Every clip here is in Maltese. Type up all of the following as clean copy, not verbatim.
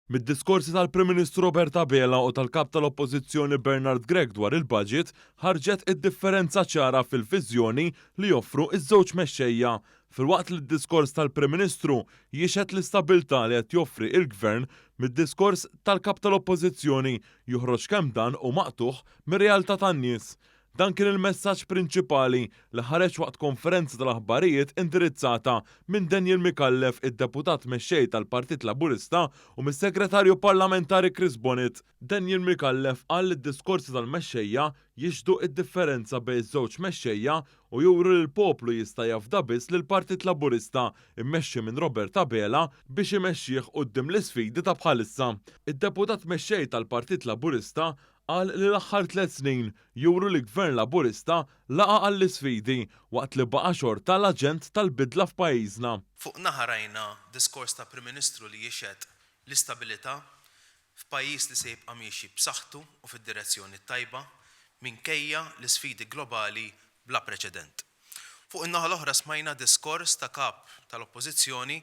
Mid-diskorsi tal-Prim Ministru Robert Abela u tal-Kap tal-Oppożizzjoni Bernard Grech dwar il-budget ħarġet id-differenza ċara fil-viżjoni li joffru ż-żewġ mexxejja. Filwaqt li d-diskors tal-Prim Ministru jixhed l-istabilità li qed joffri l-Gvern, mid-diskors tal-Kap tal-Oppożizzjoni joħroġ kemm dan hu maqtugħ mir-realtà tan-nies. Dan kien il-messaġġ prinċipali li ħareġ waqt konferenza tal-aħbarijiet indirizzata minn Daniel Micallef, id-Deputat Mexxej tal-Partit Laburista u mis-Segretarju Parlamentari Chris Bonett. Daniel Micallef qal li d-diskorsi tal-mexxejja jixhdu d-differenza bejn iż-żewġ mexxejja u juru li l-poplu jista' jafda biss lill-Partit Laburista mmexxi minn Robert Abela biex imexxih quddiem l-isfidi ta' bħalissa. Id-Deputat Mexxej tal-Partit Laburista Qal li l-aħħar tlett snin juru li Gvern Laburista laqa' għall-isfidi waqt li baqa' xorta l-aġent tal-bidla f'pajjiżna. Fuq naħa rajna diskors ta' Prim Ministru li jixhed l-istabilità f'pajjiż li se jibqa' miexi b'saħħtu u fid-direzzjoni t-tajba minkejja l-isfidi globali bla preċedent. Fuq in-naħa l-oħra smajna diskors ta' Kap tal-Oppożizzjoni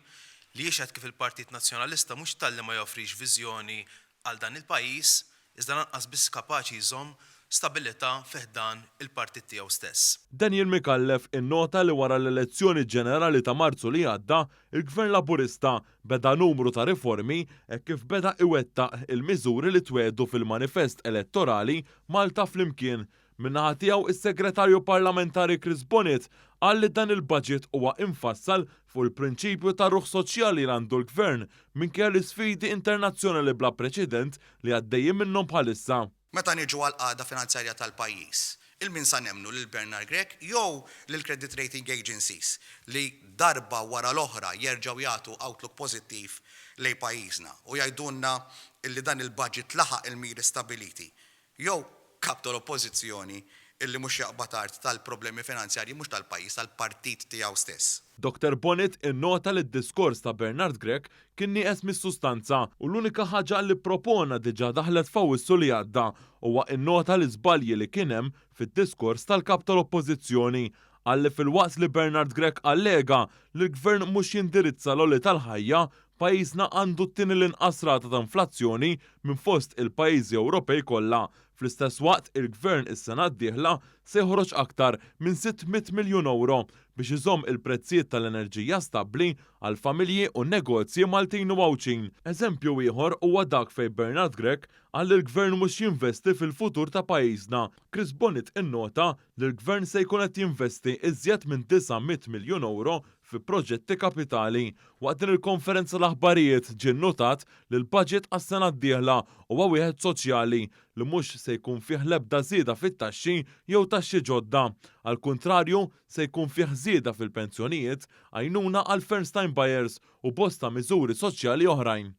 li jixhed kif il-Partit Nazzjonalista mhux talli ma joffrix viżjoni għal dan il-pajjiż iżda lanqas biss kapaċi jżomm stabilità fi ħdan il-partit tiegħu stess. Daniel Micallef innota li wara l-elezzjoni ġenerali ta' Marzu li għadda, il-Gvern Laburista beda numru ta' riformi hekk kif beda iwettaq il-miżuri li twiegħdu fil-manifest elettorali Malta Flimkien. Min-naħa tiegħu is-Segretarju Parlamentari Chris Bonett qal li dan il-budget huwa imfassal fuq il-prinċipju ta' ruħ soċjali li għandu l-Gvern minkejja l-isfidi internazzjonali bla preċedent li għaddejjin minnhom bħalissa. Meta niġu għall-qagħda finanzjarja tal-pajjiż, 'il min sa nemmnu, lil Bernard Grech jew lill-credit rating agencies li darba wara l-oħra jerġgħu jagħtu outlook pożittiv lejn pajjiżna u jgħidulna illi dan il-budget laħaq il-miri stabiliti Jew kap tal-Oppożizzjoni illi mhux jaqbad art tal-problemi finanzjarji mhux tal-pajjiż, tal-partit tiegħu stess. Doctor Bonett innota li d-diskors ta' Bernard Grech kien nieqes mis-sustanza u l-unika ħaġa li ppropona diġà daħlet f'Awwissu li għadda. Huwa innota l-iżbalji li kien hemm fid-diskors tal-Kap tal-Oppożizzjoni. Qal li filwaqt li Bernard Grech allega li l-Gvern mhux jindirizza l-għoli tal-ħajja, pajjiżna għandu t-tieni l-inqas rata ta' inflazzjoni minn fost il-pajjiżi Ewropej kollha. Fl-istess waqt, il-Gvern is-sena d-dieħla se joħroġ aktar minn 600 miljun ewro biex iżomm il-prezzijiet tal-enerġija stabbli għall-familji u n-negozji Maltin u Għawdxin. Eżempju ieħor huwa dak fejn Bernard Grech qal li l-Gvern mhux jinvesti fil-futur ta' pajjiżna. Chris Bonett innota li l-Gvern se jkun qed jinvesti iżjed minn 900 miljun ewro fi proġetti kapitali. Waqt din il-konferenza tal-aħbarijiet ġie nnotat li l-budget għas-sena d-dieħla huwa wieħed soċjali li mhux se jkun fih l-ebda żieda fit-taxxi jew taxxi ġodda. Għall-kuntrarju, se jkun fih żieda fil-pensjonijiet, għajnuna għall-first time buyers u bosta miżuri soċjali oħrajn.